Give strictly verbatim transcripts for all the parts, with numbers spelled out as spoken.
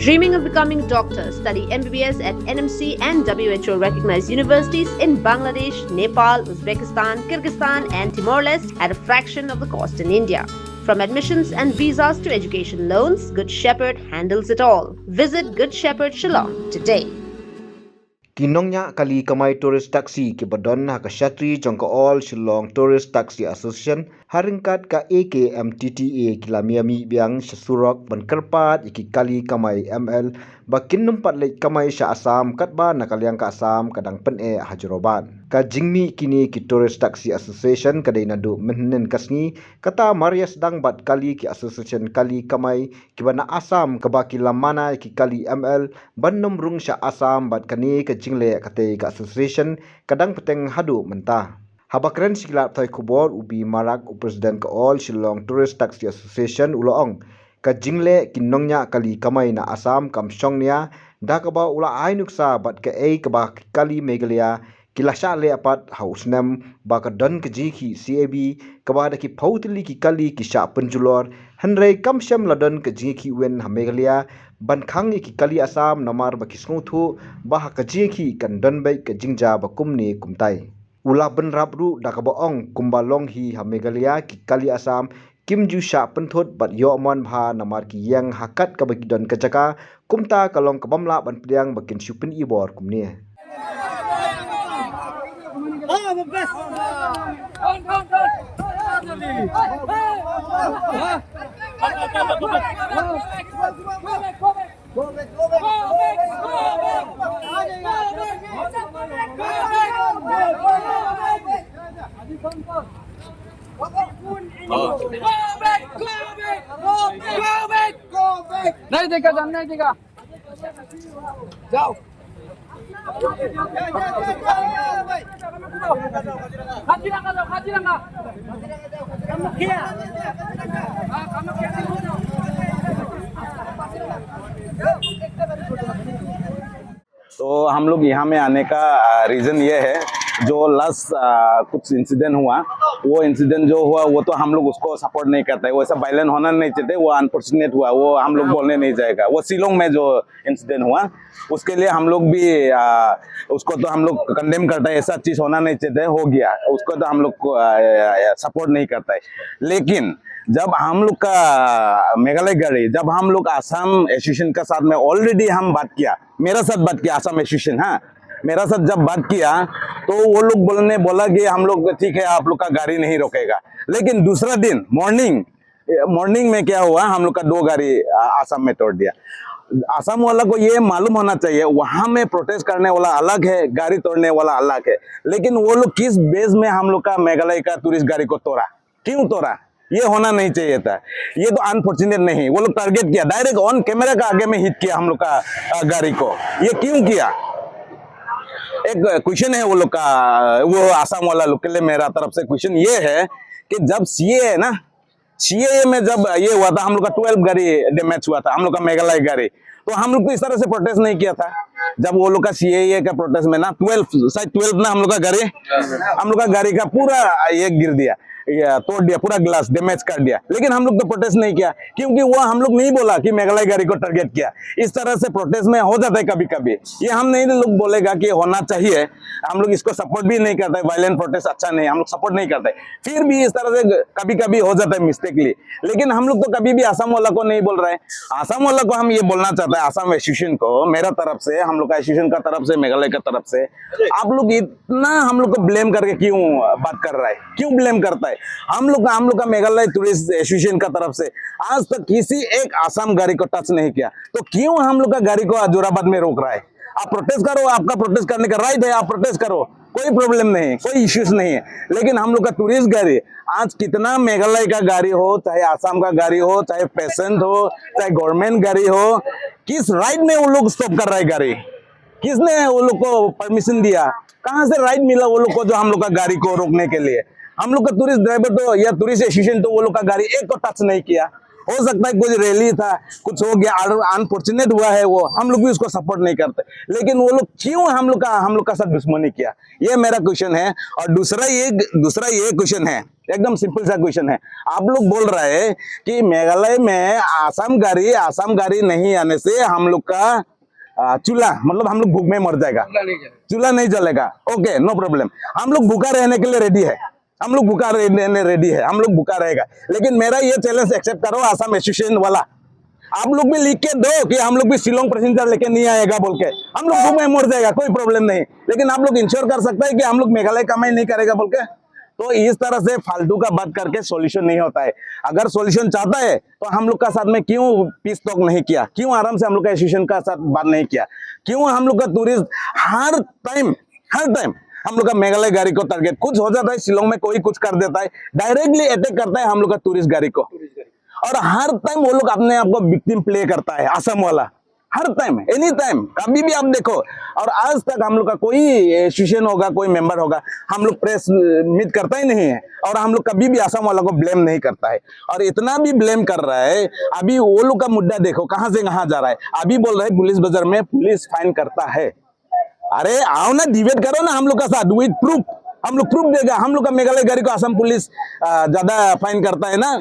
Dreaming of becoming a doctor? Study M B B S at N M C and W H O recognized universities in Bangladesh, Nepal, Uzbekistan, Kyrgyzstan, and Timor Leste at a fraction of the cost in India. From admissions and visas to education loans, Good Shepherd handles it all. Visit Good Shepherd Shillong today. Ki nongñiah kali kamai tourist taxi kiba don ha ka shatri jong ka All Shillong Tourist Taxi Association ha ryngkat ka A K M T T A ki la mih biang sha surok ban kyrpad ïa ki kali kamai M L ba kin nym pat leit kamai sha Assam katba na ka liang ka Assam ka dang pyneh ha Jorabat. Ka jingmih kine ki Tourist Taxi Association ka dei naduh mynhynnin ka sngi, kata mar ïa sdang bad kali ki association kali kamai kiba na Assam kaba ki la mana ïa ki kali M L ban nym rung sha Assam bad kane ka jingleh katei ka association ka dang bteng haduh mynta. Haba kren sha ki lad pathai khubor, u B Marak, u President ka All Shillong Tourist Taxi Association, u la ong, ka jingleh ki nongñiah kali kamai na Assam kam shong nia, da kaba u la ai nuksa bad kaei kaba ki kali Meghalaya ki la shah leh pat ha u snem ba ka don ka jingïakhih C A B kaba da ki phew tylli ki kali ki shah pynjulor, hynrei kam shym la don ka jingïakhih win ha Meghalaya ban khang ïa ki kali Assam namar ba ki sngewthuh ba ha ka jingïakhih kan don beit ka jingjia ba kumne kumtai. U la bynrap ruh da kaba ong kumba long hi ha Meghalaya ki kali Assam kim ju shah pynthut bad ïoh mon bha namar ki ïeng ha kat kaba ki don ka jaka, kumta ka long kabym lah ban pdiang ba kin shu pynibor kumne. नहीं देगा, जान नहीं देगा। जाओ। काजीरंगा जाओ, काजीरंगा। हाँ, कामाख्या। तो हम लोग यहाँ में आने का रीजन ये है, जो लास्ट कुछ इंसिडेंट हुआ, वो इंसिडेंट जो हुआ वो तो हम लोग उसको सपोर्ट नहीं करते, वैसा वायलेंस होना नहीं चाहिए, वो अनफॉर्चुनेट हुआ, वो हम लोग बोलने नहीं जाएगा। वो शिलोंग में जो इंसिडेंट हुआ, उसके लिए हम लोग भी आ, उसको तो हम लोग कंडेम करता है, ऐसा चीज होना नहीं चाहिए, हो गया, उसको तो हम लोग सपोर्ट नहीं करता है। लेकिन जब हम लोग का मेघालय गाड़ी, जब हम लोग आसाम एसोसिएशन का साथ में ऑलरेडी हम बात किया, मेरा साथ बात किया आसाम एसोसिएशन, हाँ, मेरा साथ जब बात किया तो वो लोग बोलने बोला कि हम लोग ठीक है, आप लोग का गाड़ी नहीं रोकेगा। लेकिन दूसरा दिन मॉर्निंग मॉर्निंग में क्या हुआ, हम लोग का दो गाड़ी आ, आसाम में तोड़ दिया। आसाम वाला को ये मालूम होना चाहिए, वहां में प्रोटेस्ट करने वाला अलग है, गाड़ी तोड़ने वाला अलग है, लेकिन वो लोग किस बेस में हम लोग का मेघालय का टूरिस्ट गाड़ी को तोड़ा, क्यों तोड़ा? ये होना नहीं चाहिए था। ये तो अनफॉर्चुनेट नहीं, वो लोग टारगेट किया, डायरेक्ट ऑन कैमरा का आगे में हिट किया हम लोग का आ, गाड़ी को। ये क्यों किया? एक क्वेश्चन है वो लोग का, वो आसाम वाला लोग के लिए मेरा तरफ से क्वेश्चन ये है कि जब सीए है ना, सीएए में जब ये हुआ था, हम लोग का ट्वेल्व गाड़ी डैमेज हुआ था, हम लोग का मेघालय गाड़ी। तो हम लोग तो इस तरह से प्रोटेस्ट नहीं किया था। जब वो लोग का सीएए का प्रोटेस्ट में ना, ट्वेल्व, शायद ट्वेल्व ना, हम लोग का गाड़ी, हम लोग का गाड़ी का पूरा ये गिर दिया, ये तोड़ दिया, पूरा ग्लास डैमेज कर दिया। लेकिन हम लोग तो प्रोटेस्ट नहीं किया, क्योंकि वो हम लोग नहीं बोला कि मेघालय गाड़ी को टारगेट किया। इस तरह से प्रोटेस्ट में हो जाता है कभी कभी। ये हम नहीं लोग बोलेगा कि होना चाहिए, हम लोग इसको सपोर्ट भी नहीं करते, वायलेंट प्रोटेस्ट अच्छा नहीं, हम लोग सपोर्ट नहीं करते। फिर भी इस तरह से कभी कभी हो जाता है मिस्टेकली। लेकिन हम लोग तो कभी भी आसाम वाला को नहीं बोल रहे हैं। आसाम वाला को हम ये बोलना चाहता है, आसाम एसोसिएशन को, मेरा तरफ से, हम लोग का एसोसिएशन का तरफ से, मेघालय का तरफ से, आप लोग इतना हम लोग को ब्लेम करके क्यों बात कर रहा है, क्यों ब्लेम करता है? हम लोग का हम लोग का मेघालय टूरिस्ट एसोसिएशन का तरफ से आज तक किसी एक आसाम गाड़ी को टच नहीं किया, तो क्यों हम लोग का गाड़ी को जोराबाद में रोक रहा है? आप प्रोटेस्ट करो, आपका प्रोटेस्ट करने का राइट है, आप प्रोटेस्ट करो, कोई प्रॉब्लम नहीं, कोई इश्यूज नहीं है। लेकिन हम लोग का टूरिस्ट गाड़ी, आज कितना मेघालय का गाड़ी हो, चाहे आसाम का गाड़ी हो, चाहे पैसेंट हो, चाहे गवर्नमेंट गाड़ी हो, किस राइट में वो लोग स्टॉप कर रहा है गाड़ी? किसने वो लोग को परमिशन दिया? कहाँ से राइट मिला वो लोग को जो हम लोग का गाड़ी को रोकने के लिए? हम लोग का टूरिस्ट ड्राइवर तो या टूरिस्ट एसोसिएशन तो वो लोग का गाड़ी एक को टच नहीं किया। हो सकता है कुछ रैली था, कुछ हो गया, अनफॉर्चुनेट हुआ है, वो हम लोग भी उसको सपोर्ट नहीं करते। लेकिन वो लोग क्यों हम लोग का हम लोग का साथ दुश्मनी किया, ये मेरा क्वेश्चन है। और दूसरा ये दूसरा ये क्वेश्चन है, एकदम सिंपल सा क्वेश्चन है। आप लोग बोल रहे हैं कि मेघालय में आसाम गाड़ी आसाम गाड़ी नहीं आने से हम लोग का चूल्हा, मतलब हम लोग भूख में मर जाएगा, चूल्हा नहीं जलेगा। ओके, नो प्रॉब्लम, हम लोग भूखा रहने के लिए रेडी है, हम लोग भूखा रहने रेडी है, हम लोग भूखा रहेगा। लेकिन मेरा ये चैलेंज एक्सेप्ट करो, आसाम एसोसिएशन वाला, आप लोग भी लिख के दो कि हम लोग भी शिलोंग पैसेंजर लेके नहीं आएगा बोल के, हम लोग भूख में मर जाएगा, कोई प्रॉब्लम नहीं। लेकिन आप लोग इंश्योर कर सकता है कि हम लोग मेघालय कमाई नहीं करेगा बोल के? तो इस तरह से फालतू का बात करके सॉल्यूशन नहीं होता है। अगर सॉल्यूशन चाहता है तो हम लोग का साथ में क्यों पीस टॉक नहीं किया, क्यों आराम से हम लोग का एसोसिएशन का साथ बात नहीं किया, क्यों हम लोग का टूरिस्ट हर टाइम हर टाइम हम लोग का मेघालय गाड़ी को टारगेट, कुछ हो जाता है शिलोंग में, कोई कुछ कर देता है, डायरेक्टली अटैक करता है हम लोग का टूरिस्ट गाड़ी को। और हर टाइम वो लोग अपने आप को विक्टिम प्ले करता है, आसाम वाला, हर टाइम, एनी टाइम, कभी भी आप देखो। और आज तक हम लोग का कोई एसोसिएशन होगा, कोई मेंबर होगा, हम लोग प्रेस मीट करता ही नहीं है। और हम लोग कभी भी आसाम वाला को ब्लेम नहीं करता है। और इतना भी ब्लेम कर रहा है, अभी वो लोग का मुद्दा देखो कहाँ से कहाँ जा रहा है। अभी बोल रहे हैं पुलिस बाजार में पुलिस फाइन करता है। अरे आओ ना, डिबेट करो ना हम लोग का साथ विद प्रूफ। हम लोग प्रूफ देगा, हम लोग का मेघालय गाड़ी को आसाम पुलिस ज्यादा फाइन करता है ना,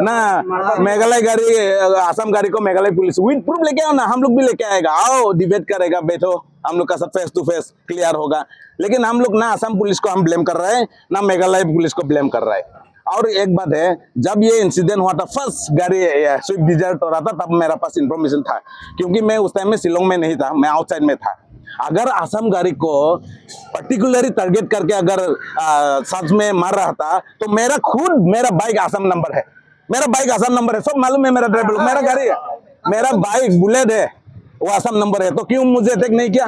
ना मेघालय गाड़ी, आसाम गाड़ी को मेघालय पुलिस विद प्रूफ लेके आओ ना, हम लोग भी लेके आएगा। आओ, डिबेट करेगा, बैठो, हम लोग का सब फेस टू फेस क्लियर होगा। लेकिन हम लोग ना आसाम पुलिस को हम ब्लेम कर रहे हैं, ना मेघालय पुलिस को ब्लेम कर रहे हैं। और एक बात है, जब ये इंसिडेंट हुआ था, फर्स्ट गाड़ी स्विफ्ट डिजायर टोरा था, तब मेरा पास इंफॉर्मेशन था, क्योंकि मैं उस टाइम में शिलोंग में नहीं था, मैं आउटसाइड में था। अगर आसाम गाड़ी को पर्टिकुलरली टारगेट करके अगर सच में मार रहा था तो मेरा खुद मेरा बाइक आसाम नंबर है, मेरा बाइक आसाम नंबर है, सब मालूम है मेरा ड्राइवर, मेरा गाड़ी है, मेरा बाइक बुलेट है, वो आसाम नंबर है, तो क्यों मुझे अटैक नहीं किया?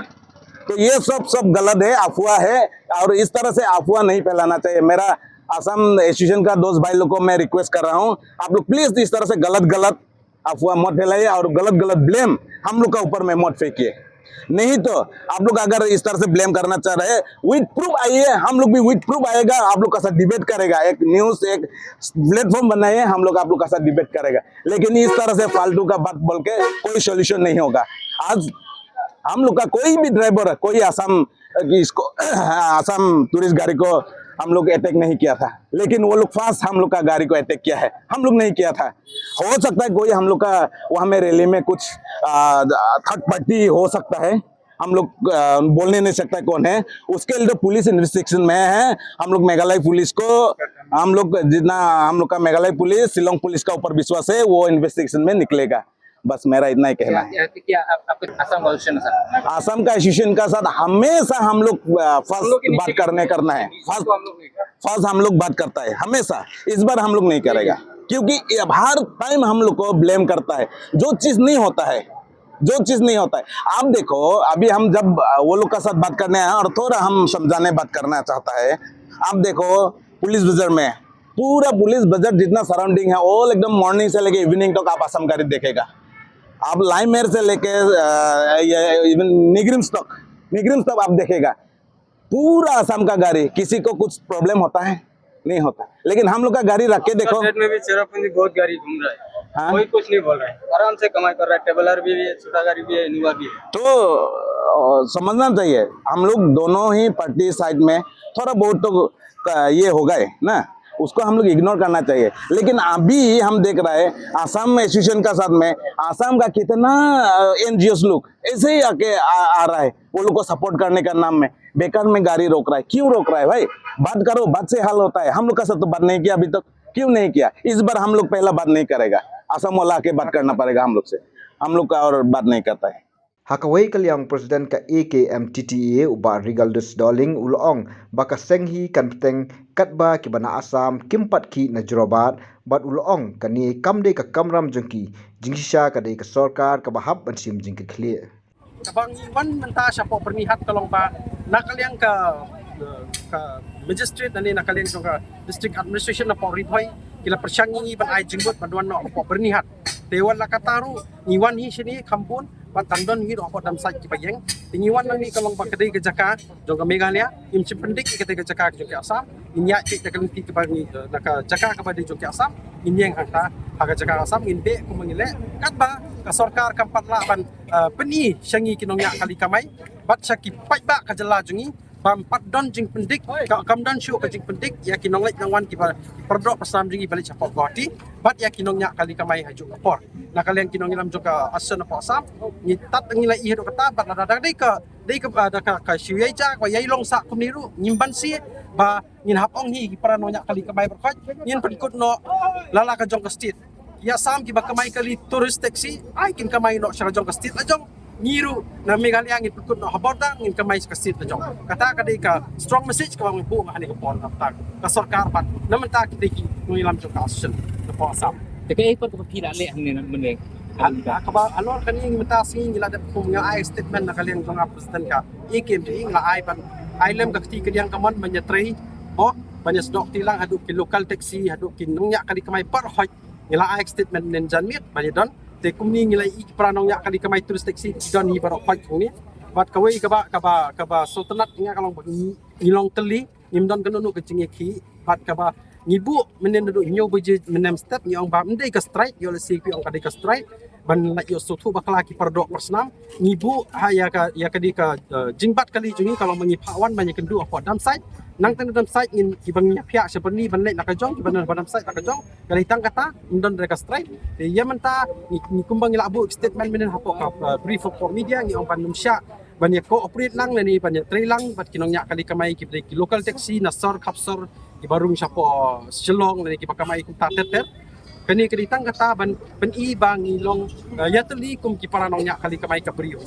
तो ये सब सब गलत है, अफवाह है। और इस तरह से अफवाह नहीं फैलाना चाहिए। मेरा आसाम एसोसिएशन का दोस्त भाई लोग को मैं रिक्वेस्ट कर रहा हूँ, आप लोग प्लीज इस तरह से गलत गलत अफवाह मत फैलाइए और गलत गलत ब्लेम हम लोग का ऊपर में मत फेंकिए। नहीं तो आप लोग अगर इस तरह से ब्लेम करना चाह रहे हैं, विद प्रूफ आइए, हम लोग भी विद प्रूफ आएगा, आप लोग का साथ डिबेट करेगा। एक न्यूज, एक प्लेटफॉर्म बनाइए, हम लोग आप लोग का साथ डिबेट करेगा। लेकिन इस तरह से फालतू का बात बोल के कोई सॉल्यूशन नहीं होगा। आज हम लोग का कोई भी ड्राइवर, कोई आसाम इसको आसाम टूरिस्ट गाड़ी को हम लोग अटैक नहीं किया था, लेकिन वो लोग फर्स्ट हम लोग का गाड़ी को अटैक किया है, हम लोग नहीं किया था। हो सकता है कोई हम लोग का वहाँ में रैली में कुछ थर्ड पार्टी हो सकता है, हम लोग बोलने नहीं सकता कौन है। उसके लिए तो पुलिस इन्वेस्टिगेशन में है। हम लोग मेघालय पुलिस को, हम लोग जितना हम लोग का मेघालय पुलिस, शिलोंग पुलिस का ऊपर विश्वास है, वो इन्वेस्टिगेशन में निकलेगा। बस मेरा इतना ही कहना है। क्या आप, आपके आसाम का एसोसिएशन सर? आसाम का एसोसिएशन का साथ हमेशा हम लोग फर्स्ट बात करने करना है, फर्स्ट फर्स्ट हम लोग बात करता है हमेशा। इस बार हम लोग नहीं करेगा, क्योंकि अब हर टाइम हम लोग को ब्लेम करता है। जो चीज नहीं होता है, जो चीज नहीं होता है। आप देखो, अभी हम जब वो लोग का साथ बात करने आए और थोड़ा हम समझाने बात करना चाहता है। आप देखो, पुलिस बाजार में पूरा पुलिस बाजार जितना सराउंडिंग है, ऑल एकदम मॉर्निंग से लेके इवनिंग तक आप आसाम गाड़ी देखेगा। आप लाइमेर से लेके इवन निग्रिम्स तक, निग्रिम्स तक आप देखेगा, पूरा आसाम का गाड़ी। किसी को कुछ प्रॉब्लम होता है? नहीं होता। लेकिन हम लोग का गाड़ी रख के देखो, में भी चेरापूंजी बहुत गाड़ी घूम रहा है, हाँ? कोई कुछ नहीं बोल रहा है, आराम से कमाई कर रहा है। ट्रेवलर भी, भी है, छोटा गाड़ी भी है, इनोवा भी है। तो समझना चाहिए, हम लोग दोनों ही पार्टी साइड में थोड़ा बहुत तो ये हो गए ना, उसको हम लोग इग्नोर करना चाहिए। लेकिन अभी हम देख रहे हैं आसाम एसोसिएशन का साथ में आसाम का कितना एनजीओ लोग ऐसे ही आके आ, आ रहा है, वो लोग को सपोर्ट करने का नाम में बेकार में गाड़ी रोक रहा है। क्यों रोक रहा है भाई? बात करो, बात से हल होता है। हम लोग का साथ तो बात नहीं किया अभी तक, क्यों नहीं किया? इस बार हम लोग पहला बात नहीं करेगा, आसाम वाला आके बात करना पड़ेगा हम लोग से, हम लोग का और बात नहीं करता है। Ha kawei ka liang President ka A K M T T A u Bah Reginald Doling u la ong ba ka seng hi kan bteng katba kiba na Assam kim pat khih na Jorabat bad u la ong kane kam dei ka kamram jong ki, jingshisha ka dei ka sorkar kaba hap ban shim jingkyrkhu. Kaba ngi wan mynta shapoh Byrnihat ka long ba na ka liang ka ka magistrate ne na ka liang jong ka district administration na poh Ri Bhoi ki la pyrshang ïa ngi ban ai jingmut ban wan noh hapoh Byrnihat. Te wat la katta ruh ngi wan hi shane kham bun. Bad tang don ngi ruh hapoh Damsait kiba ïeng. Te ngi wan nangne ka long ba ka dei ka jaka jong ka Meghalaya, ngim shym pyndik ïa ka dei ka jaka jong ka Assam. Ngin ïaid peit da ka lynti kaba ngi, eh, da ka jaka kaba dei jong ka Assam, ngin ïeng hangta ha ka jaka Assam, ngin beh kumba ngi leh. Katba ka sorkar kam pat lah ban, eh, pyni sha ngi ki nongñiah kali kamai bad sha ki paidbah ka jylla jong ngi, bym pat don jingpyndik, ka, kam don shuh ka jingpyndik ïa ki nongleit nongwan kiba, ki para doh para snam jong ngi ba leit shapoh Guwahati bad ïa ki nongñiah kali kamai ha juh ka por. Na ka liang ki nongïalam jong ka Association hapoh Assam, ngi tad ngi la ïohi haduh katta, bad lada dei ka, dei ka, ah, da ka, ka shu ïai ja, ka ïai long sah kumne ruh, ngim banse ba ngin hap ong hi ki para nongñiah kali kamai baroh khoit, ngin pynkut noh la la ka jong ka state. Ïa Assam kiba kamai kali tourist taxi, ai kin kamai noh sha ka jong ka state la jong. Ngi ruh na Meghalaya ngin pynkut noh ha border, ngin kamai sha ka state la jong. Kata ka dei ka strong message kaba ngi buh ha kane ka por, na bynta ka sorkar bad na bynta kita ki nongïalam jong ka Association hapoh Assam. Te kaei pat kaba phi la leh hangne na mynne? Ha, ha kaba halor kane, mynta sngi ngi la dep kum ngi ai statement na ka liang jong ka president ka A K M T, ngi la ai ban ai lem ka kti ka diang ka mon ban ïatrei, mo, ban ïasnoh kti lang haduh ki local taxi, haduh ki nongñiah kali kamai baroh khoit. Ngi la ai statement mynne janmiet ban ïadon. Te kumne ngi la ïohi ki para nongñiah kali kamai tourist taxi ki don hi baroh khoit kumne. Bad kawei kaba, kaba, kaba sngewtynnat ïa nga ka long ba ngi, ngi long tylli, ngim don kano kano ka jingïakhih. Bad kaba ngi buh mynne naduh hynñiew baje mynne mynstep, ngi ong ba ym dei ka strike, ïoh lehse phi ong ka dei ka strike ban leit ïoh sngewthuh bakla ki para doh para snam. Ngi buh ha ïa ka, ïa ka dei ka, eh, jingbat kali jong ngi ka long ba ngi phah wan ban ïakynduh hapoh Damsait. Nangta na Damsait ngin, kiba ngi ïaphiah sha Byrni ban leit na ka jong, kiba na Damsait na ka jong. Ka dei tang kata, ym don re ka strike. Te ïa mynta ngi, ngi kumba ngi la buh statement mynne hapoh ka, eh, brief hapoh media, ngi ong ban ym shah ban ïa cooperate lang lane ban ïatrei lang bad ki nongñiah kali kamai kiba dei ki local taxi na sor khap sor, kiba rung shapoh Shillong lane kiba kamai kumta ter ter. Kane ka dei tang kata ban pyni ba ngi long, eh, ïatylli kum ki para nongñiah kali kamai ka briew.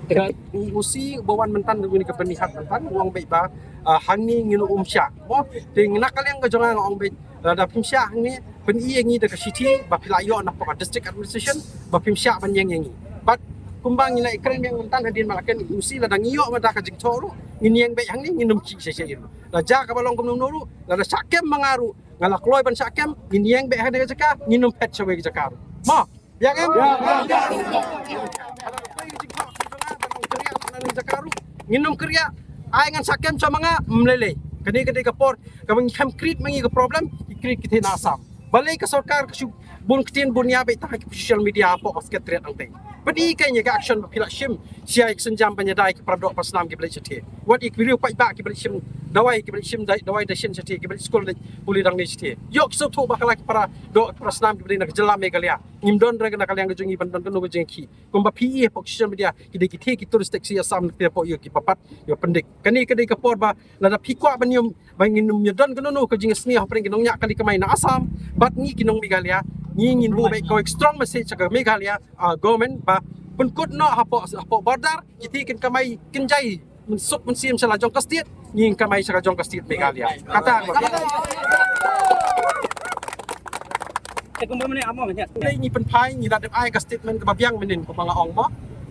Te ka, u, u C uba wan mynta, u, kane ka bynta mynta u ong beit ba, eh, hangne ngin ym shah. Mo, te na ka liang ka jong nga nga ong beit, lada phim shah hangne, pyni ïa ngi da ka shithi ba phi la ïoh napoh ka district administration ba phim shah ban ïeng ïa ngi. Bad kumba ngi la ïakren mynta, hadien ba la kren u C, lada ngi ïoh mynta ka jingthoh ruh, ngin ïeng beit hangne, ngin ym khih sha sha ruh. La jia kaba long kumno kumno ruh, lada shah kem ma nga ruh, nga la kloi ban shah kem, ngin ïeng beit ha kane ka jaka, ngin ym phet sha kawei ka jaka ruh. Mo, biang em? Ngin ym kyrïah, ai ngan shah kem sha ma nga, ym lei lei. Kane ka dei ka por kaba ngi khlem create ma ngi ka problem, ki create kita na Assam. Balei ka sorkar ka shu bun ktien bun ïa beit tang ha ki social media hapoh ka secretariat hangtei. Pyni kein ïa ka action ba phi la shim sha ïa ka sienjam ban ïada ïa ki para doh para snam kiba leit shathie. Wat ïa ki briew paidbah kiba leit shim dawai, kiba leit shim dawai dashin shathie, kiba leit skul leit pule dang ne shathie. Ïoh ki sngewthuh bakla ki para doh para snam kiba dei na ka jylla Meghalaya. Ngim don re na ka liang ka jong ngi ban don kano ka jingkhih. Kumba phi i hapoh social media, ki dei ki thie ki tourist taxi Assam, ki hapoh ïoh kiba pat ïoh pyndik. Kane ka dei ka por ba lada phi kwah ban ïoh, ba ngin ym ïadon kano kano ka jingisynei hapdeng ki nongñiah kali kamai na Assam bad ngi ki nong Meghalaya, ngi ngin buh beit kawei ka strong message sha ka Meghalaya, ah, government ba pynkut noh hapoh, hapoh border, kita kin kamai kynjai mynsuk mynsiem sha la jong ka state, ngin kamai sha la jong ka state Meghalaya. Kata ka ba. Te kumba mynne amo mynne. Te ngi pynphai, ngi la dep ai ka statement kaba biang mynne kumba nga ong mo.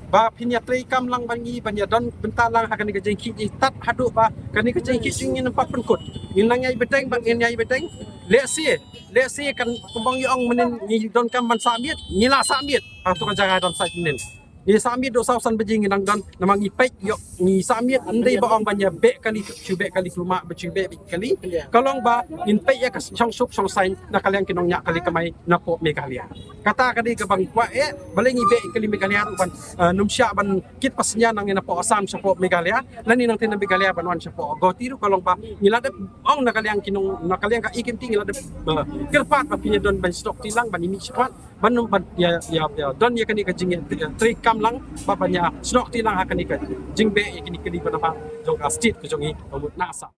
Ba phin ïatreikam lang bad ngi ban ïadon bynta lang ha kane ka jingkhih, ngi tad haduh ba kane ka jingkhih jong ngi ngin ym pat pynkut. Ngin nang ïai bteng bad ngin ïai bteng. Lehse, lehse kan kumba ngi ong mynne ngi donkam ban sah miet, ngi la sah miet. Ha tu ka jaka Damsait mynne. Ngi sah miet haduh saw san baje ngi dang don, namar ngi peit ïoh, ngi sah miet ym dei ba ong ban ïa beh kali, shu beh kali kulmar, ba shu beh beit kali. Ka long ba ngin peit ïa ka shongsuk shongsaiñ na ka liang ki nongñiah kali kamai napoh Meghalaya. Kata ka dei kaba ngi kwah eh, balei ngi beh kali Meghalaya ruh ban, eh, ym shah ban kit passenger nangne napoh Assam shapoh Meghalaya, lane nangtei na Meghalaya ban wan shapoh Guwahati ruh, ka long ba ngi la dep ong na ka liang ki nong, na ka liang ka A K M T ngi la dep, eh, kyrpad ba phin ïadon ban sdok ti lang ban ïa mih shakhmat. Ban ym ban ïa, ïa, ïa don ïa kane ka jing, ïa, treikam lang ba ban ïa snoh kti lang ha kane ka jingbeh ïa kine kine ba na ba jong ka state ka jong ngi ka mut na Assam.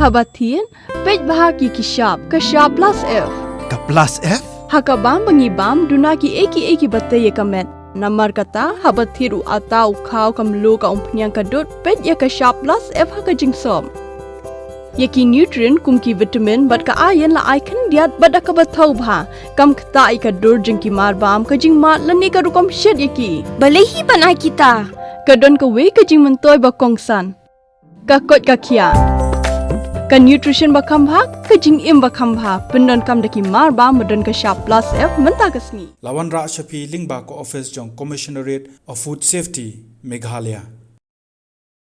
Haba thied, peit bha ki ki shap, ka shap plus F. Ka plus F? Ha ka bam ba ngi bam, duna ki ei ki ei kiba tei ïa ka met. Namar kata, haba thied u atta u khaw ka mluh ka umphniang ka dud, peit ïa ka shap plus F ha ka jingsop. Ïa ki nutrient kum ki vitamin bad ka iron la ai khyndiat bad da kaba thaw bha. Kam ktah ïa ka dur jong ki marbam, ka jingmad lane ka rukom shet ïa ki. Balei hi ban ai kita? Ka don kawei ka jingmyntoi ba kongsan. Ka koit ka khiah. Ka nutrition ba kham bha, ka jingim ba kham bha, pyndonkam da ki mar ba ma don ka shap plus F mynta ka sngi. La wanrah sha phi lyngba ka office jong Commissionerate of Food Safety, Meghalaya.